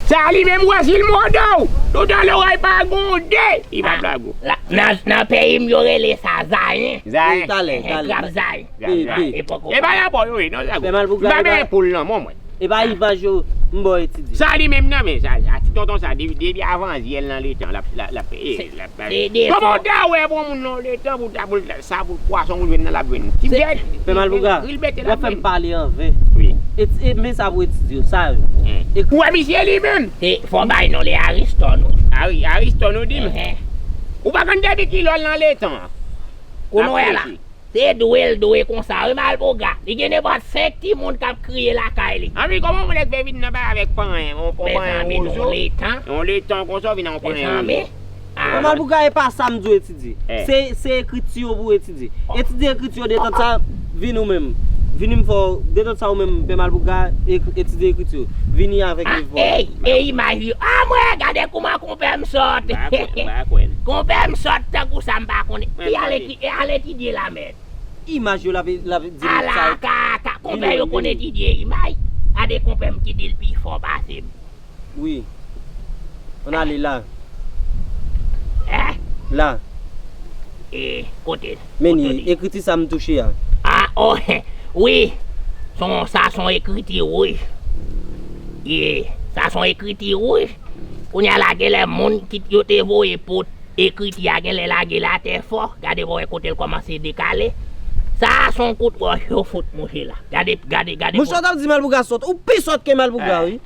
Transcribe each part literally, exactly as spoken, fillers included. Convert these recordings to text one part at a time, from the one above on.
Sa li menm wè si l mòde w. Toutan loray pa gwonde. Li pa blago. Nan peyi m yo rele sa zayen. Zayen. Talè, talè. Krab zayen. Pe, pe. E pa rapò yo ye non, zago. Fè mal pou gade. M pa benyen poul nan men mwen. E pa imaj yo m ba w etidye. Sa li menm nan men sa, sa ti tonton sa depi avan zyèl nan letan l ap l ap l ap. Kòman w ta wè bon moun nan letan pou ta pou l sa pou pwason ou jwenn nan l ap jwenn ti bèt. Fè mal pou gade. W ap fè m pale an ven. Wi. E men sa pou etidye w sa yo. Ou wè misye li menm. Se fò bay non le Ariston ou. Ari Ariston ou di m. Ou pa konn depi kilè l nan letan an. Kounye a la. Se dwe l dwe konsa wi Malpougra. Li gen nenpòt senk timoun k ap kriye lakay li. Anvi kòman moun nèg fè vin nan bay avèk panyen yon panyen wozo. Yon letan konsa w vin nan yon panyen wozo. Bon Malpougra e pa sa m di w etidye. Se se ekriti yo pou w etidye. Etidye ekriti yo detan sa vini w menm. Vini m fè w detan sa ou menm pè Malpougra etidye ekriti yo. Vini avèk devwa. Ey e imaj yo. A mwen gade kouman konpè m sòt. Konpè m sòt tankou sa m pa konnen. Ki ale ki E al etidye la mèd. Imaj yo l ap di m sa. Ala kaka. Konpè yo konn etidye imaj. Gade konpè m ki di l pi fò pase m. Wi. Ann ale la. Eh? La. E kote l? Men li, ekriti sa m touche a. A, o, wi. Son, sa son ekriti wouj. Ye, sa son ekriti wouj. Kounye a la genlè moun ki yo te voye pou ekriti a genlè lage l atè fò. Gade pou wè kote l kòmanse dekale. Sa a se yon kout wòch yo fout mouche la. Gade, gade, gade. Monchè, w t ap di Malpougra sòt. Ou pi sòt ke Malpougra, wi.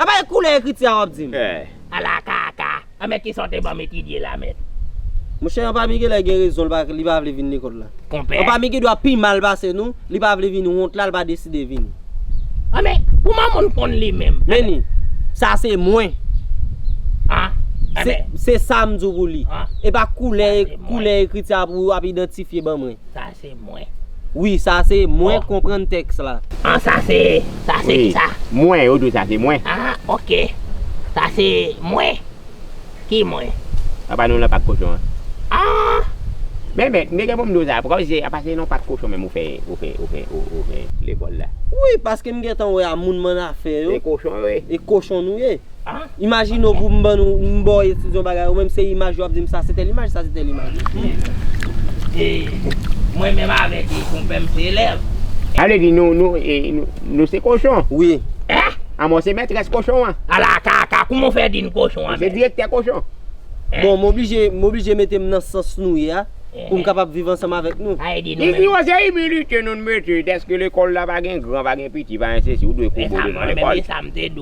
Apa e koulè ekriti a w ap di m? Ala kaka. Anben kisa w te ban m etidye la, mèt? Monchè, Anpami genlè gen rezon, li pa, li pa vle vin lekòl la. Konpè. Anpami gen dwa pi mal pase nou, li pa vle vini, wont la, li pa deside vini. Anben, kouman moun konn li menm? Men li, sa se mwen. Se sa m di w pou li. E pa koulè, koulè ekriti a pou w ap idantifye ban mwen. Sa se mwen. Wi, sa se mwen konprann tèks la. An, sa se, sa se kisa? Mwen, yo di w sa se mwen. A, oke. Sa se mwen. Ki mwen? Apa nou nan pak kochon an? A! Men, men, m te gen pou m di w sa, kòmsi se, apa se nan pak kochon menm ou fè, ou fè, ou fè, ou, ou fè lekòl la? Wi, paske m gentan wè a moun m annafè yo. Se kochon yo ye. E kochon nou ye. Imajine w pou m ban nou, m ba w etidye yon bagay, ou menm se imaj yo ap di m sa se tèl imaj, sa se tèl imaj. E, mwen menm avèk konpè m se elèv. Sa vle di nou, nou, e, nou, nou se kochon? Wi. Anmò se mètrès kochon an. Ala kaka, kouman w fè di n kochon an? Se direktè kochon. Bon, m oblije, m oblije mete m nan sans nou ye a, pou m kapab viv ansanm avèk nou. Ti Siwo, se imilite nou n mete, dèske lekòl la pa gen gran, pa gen piti, pa gen sesi, ou dwe koube w devan lekòl.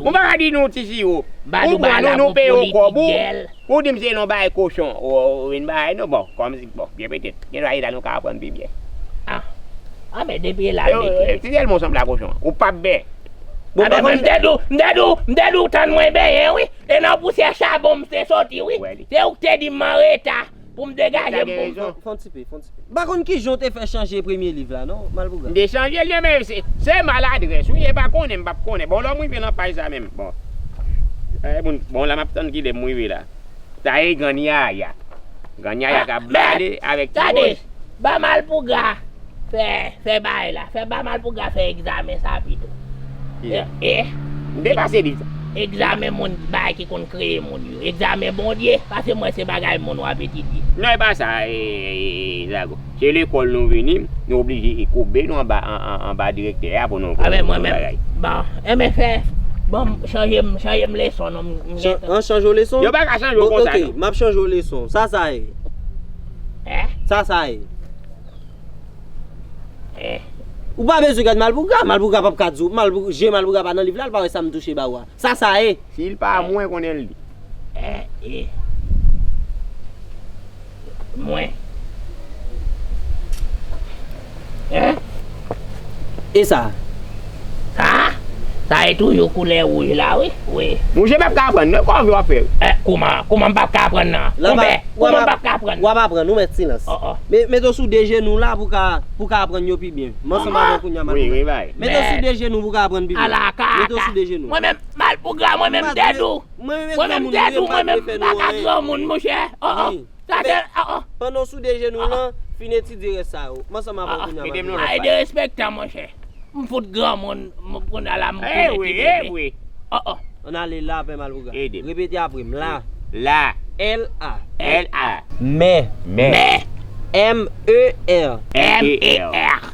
Ou pa ka di nou Ti Siwo. Ou pran nou, nou peye w kòb ou, ou di m se nan bagay kochon, ou vin bay nou, bon, kòmsi, bon, byen petèt, gen dwa e la nou ka aprann pi byen. A, men depi e la l mete. Se tèlman w sanble a kochon, ou p ap bè. Bon, pa konn. M te di w, m te di w, m te di w tann mwen benyen, wi. E nan pousyè chabon m te soti, wi. Se ou k te di m anreta pou m degaje m pou m sot. Fè yon ti pe, fè yon ti pe. M pa konn kijan w te fè chanje premye liv la, non, Malpougra. M te chanje l, men se, se maladrès, wi, e pa konnen, m p ap konnen. Bon, lè m rive nan paj sa menm, bon. E, moun, bon, la m ap tann kilè m rive la. Sa e Grann Yaya. Grann Yaya k ap gade avèk ti Wòz. Ba Malpougra fè, fè bagay la. Fè ba Malpougra fè egzamen sa pito. E, e. M te pase li sa. Egzamen moun, bagay ki konn kreye moun yo. Egzamen Bondye, pase mwen se bagay moun w ap etidye. Non, e pa sa, e, e, e, Zago. Se lekòl nou vini, nou oblije e koube nou anba, an, an, anba direktè a pou nou, pou nou fè bagay. Bon, enben fè, bon, chanje m, chanje m leson non, m, m gentan. An chanje w leson? Yo pa ka chanje w konsa non. Ok, m ap chanje w leson. Sa sa ye. Sa sa ye. Ou pa bezwen gad Malpougra, Malpougra p ap ka di w, Malpou-, je Malpougra pa nan liv la, l pa wè sa m touche ba ou a. Sa sa ye. Si l pa mwen konnen l li. Mwen. E sa? Sa? Sa e toujou koulè wouj la, wi. Wi. Monchè, m p ap ka aprann, non, kòve w ap fè. Kouman, kouman m p ap ka aprann nan? Konpè, kouman m p ap ka aprann? W ap aprann, ou mèt silans. Mete w sou de jenou w la pou w ka, pou w ka aprann yo pi byen. M ansanm avè w kounye a, Malpougra. Mete w sou de jenou pou w ka aprann pi byen. Mete w sou de jenou. Mwen menm, Malpougra, mwen menm, m te di w. Mwen menm, m te di w, mwen menm, m pa ka granmoun, monchè. Sa se, pandan w sou de jenou w lan, fin etidye rès sa yo. M ansanm avè w kounye a, Malpougra. Ay, derespektan, monchè. M fout granmoun, m kounye a la, m konnen ti bebe. Ann ale la, Pè Malpougra. Ede m. Repete apre m, la. La. L A. L A. Mè. Mè. M E R. M E R.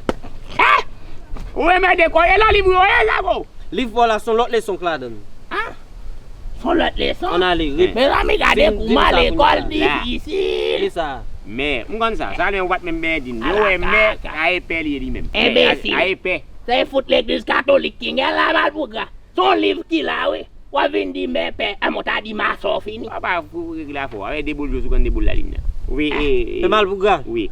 Ou enmède kò, e la liv ou yo ye, Zago? Liv pa w la, se yon lòt leson k ladan l. Son lòt leson. Ann ale, repete. Mezanmi, gade kouman lekòl difisil. Li sa. Mè, m konn sa. Sa lè w pa t menm byen di m. Yo wè mè, a epè li ye li menm. Enbesil. A epè. Se fout legliz katolik ki gen la, Malpougra. Se yon liv ki la, wi. W ap vin di mè, pè, a, mwen ta di masò fini. Papa, pou regle afè w. Avè de boul jòz ou konn de boul lalin nan. Wi, e. Pè Malpougra. Wi.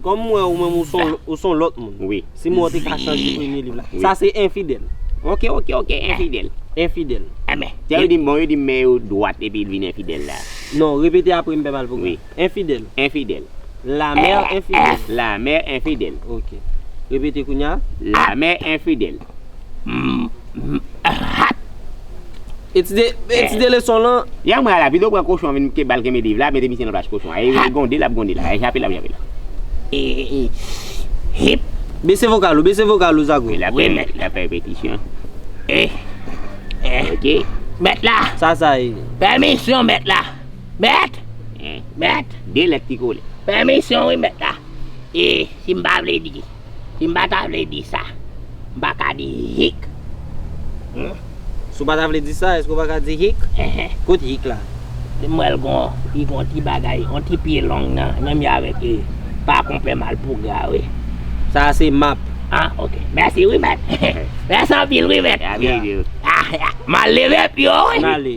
Kòm m wè ou menm ou son, ou son lòt moun. Wi. Si m wè w te ka chanje premye liv la. Wi. Sa se enfidèl. Ok, ok, ok. Enfidèl. Enfidèl. Enben. Tè yo di m, bon, yo di m mè yo dwat epi l vin enfidèl la. Non, repete apre m, Pè Malpougra. Wi. Enfidèl. Enfidèl. La mère infidèle. La mère infidèle. Ok. Repete kounye a. La mère infidèle. Etidye, etidye leson lan. Yè mwen la, pito pran kochon vin ke bal kenbe liv la, mete misye nan plas kochon. Ay, ay gonde l ap gonde la, ay chape l ap chape la. E, e, hip. Bese vokal ou, bese vokal ou, Zago. L ap Wi, fè, mèt. L ap fè repetisyon. E, Ok. Mèt la. Sa, sa ye. Pèmisyon, mèt la. Mèt. Eh. Mèt. De lèt ki kole. Pèmisyon, wi, mèt la. E, si m pa vle di, si m pa ta vle di sa, m pa ka di hik. Si w pa ta vle di sa, èske w pa ka di hik? Enhen. Kot hik la? M wè l gon, li gon ti bagay, yon ti pye long nan, menm jan avèk e, pa konpè Malpougra, wi. Sa a se map. Ah, ok. Mèsi, wi, mèt. Mèsi anpil, wi, mèt. Ya, byen, byen. Ah, ah. M al leve pye w, wi. Ann ale.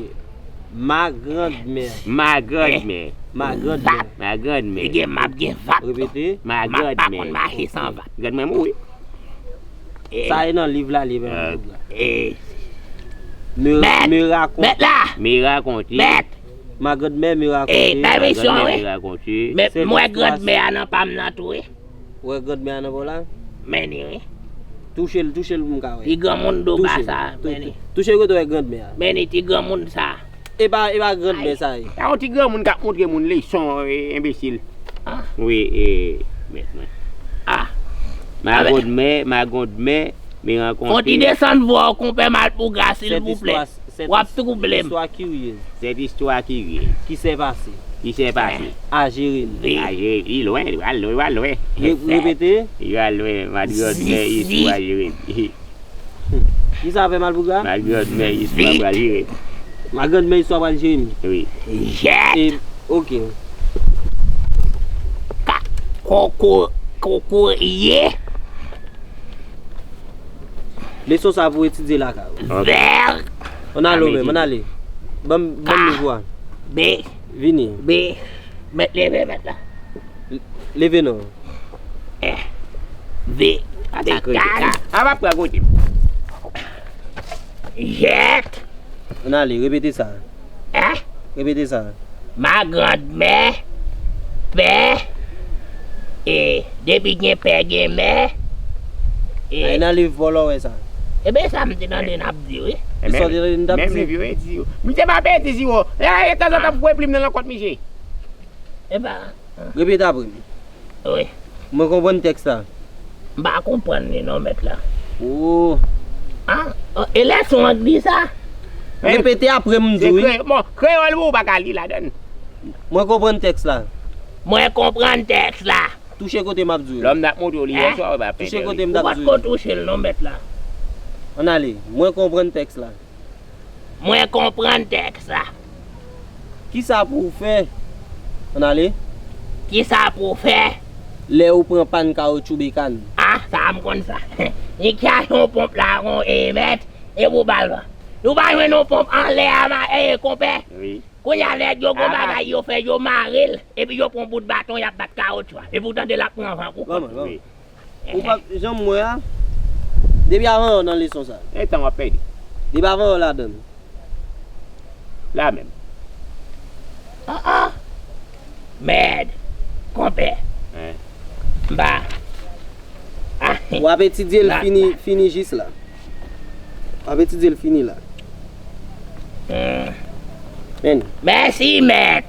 Ma grand-mère. Ma grand-mère. Ma grand-mère. Ma grand-mère. Gen map, gen vap. Repete. Ma Map pa konn grand-mère. Mache san vap. Grand-mère mwen, wi. E, Sa e nan liv la, liv Euh, la. e, Me, Mèt. me raconte. Mèt la. Me raconte. Mèt. Ma grand-mère me E, raconte. pèmisyon, Grand-mère wi. me raconte. Men Se mwen listwa granmè a nan pa m nan tou, wi. Wè grand-mère nan bò la? Men ni, wi. Touche l, touche l pou m ka wè. Ti granmoun do ba Touche, sa, tou- men ni. Touche kote w wè grand-mère. Men ni ti granmoun sa. E pa, e pa grand-mère sa ye. Sa yon ti granmoun k ap montre moun leson, e, enbesil. Ah. Wi, e, mèt mwen. Ah. Ma Avè- grand-mère, ma grand-mère, me rencontre. Fon ti desann vwa w, konpè Malpougra, Cette silvouplè. histoire, cette W ap twouble m. Histoire curieuse Cette histoire qui vient. Qui s'est passée Qui s'est passé. À Jérémie. Wi. Ah, j'ai, il est loin, il va loin, il va loin. Re- Repete. Il va loin, ma grand-mère, Zizi. Histoire Jérémie. Ki sa fè Malpougra? Ma grand-mère, Histoire Jérémie. Ma grand-mère, Histoire Jérémie. Wi. Jèt. E, ok. Koko, kokoye. Leson sa pou etidye lakay ou. Vè. Ann ale ou Amezi. menm, ann ale. Ban m, ban m nivo a. Be, Vini. be. Mèt leve, mèt la. Leve non. Eh. Ve. Ata kote. Dekal. A va pran kote. Jèt. Ann ale, repete sa. Eh. Repete sa. Ma grand-mère, pè, e depi gen pè gen mè. E, Ay nan liv vòlò wè sa. Ebyen sa m te tande n ap di, wi. Sa w te tande n t ap Menm di. liv yo e di yo. Misye pa pè di zi wo. E tanzantan pou plim nan nan kont misye. Epa, Repete apre m. Wi. Mwen konprann tèks la. M pa konprann li non, mèt la. Oh. Ah, e lèson an k di sa? Repete apre m Se di wi. kreyòl, bon, kreyòl ou pa ka li ladann. Mwen konprann tèks la. Mwen konprann tèks la. Touche kote m ap di wi. Lòm n ap montre w li yè swa ou pa pè. Touche kote m t Ou ap pa di t ko wi. Touche l non, mèt la. Ann ale. Mwen konprann tèks la. Mwen konprann tèks la. Kisa pou w fè? Ann ale. Kisa pou w fè? Lè ou pran pàn kawotchou bekàn. Ah, sa m konn sa. Li krache yon ponp la kon e mèt, e pou bal la. Nou pa jwenn yon ponp anlè a ma e konpè. Wi. Kounye a nèg yo gon Ah. Bagay yo fè, yo mare l, epi yo pran bout baton y ap bat kawotchou a. Epi w tande l ap pran van kou. Ban mwen, ban mwen. Wi. Ou pa janm wè a. Depi avan yo nan leson sa. E tan w ap pèdi. Depi avan yo ladann. La menm. Ah ah. Mèd. Konpè. Hein. M pa. Ah. W ap etidye l La- fini, fini jis la. W ap etidye l fini la. Hmm. Men. Mèsi, mèt.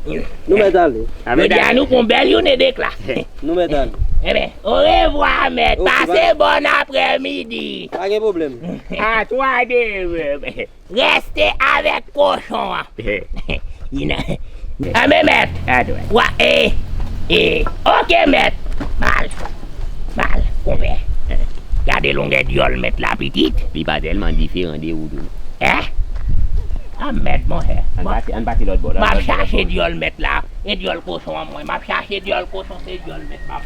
Nou mèt ale. Jodi a nou pran bèl jounen de klas. Nou mèt ale. Ebyen, orevwa mèt. Pase bòn aprèmidi. Pa gen pwoblèm. A twa de. Reste avèk kochon an. Anben mèt. Wa e e. Oke mèt. Mal. Mal. Konpè. Gade longè dyòl mèt la pitit. Li pa tèlman diferan de ou tou. Hein? A mèt monchè. Ann pase lòt bò. M ap chache dyòl mèt la. E dyòl kochon an mwen. M ap chache dyòl kochon, se dyòl mèt m ap.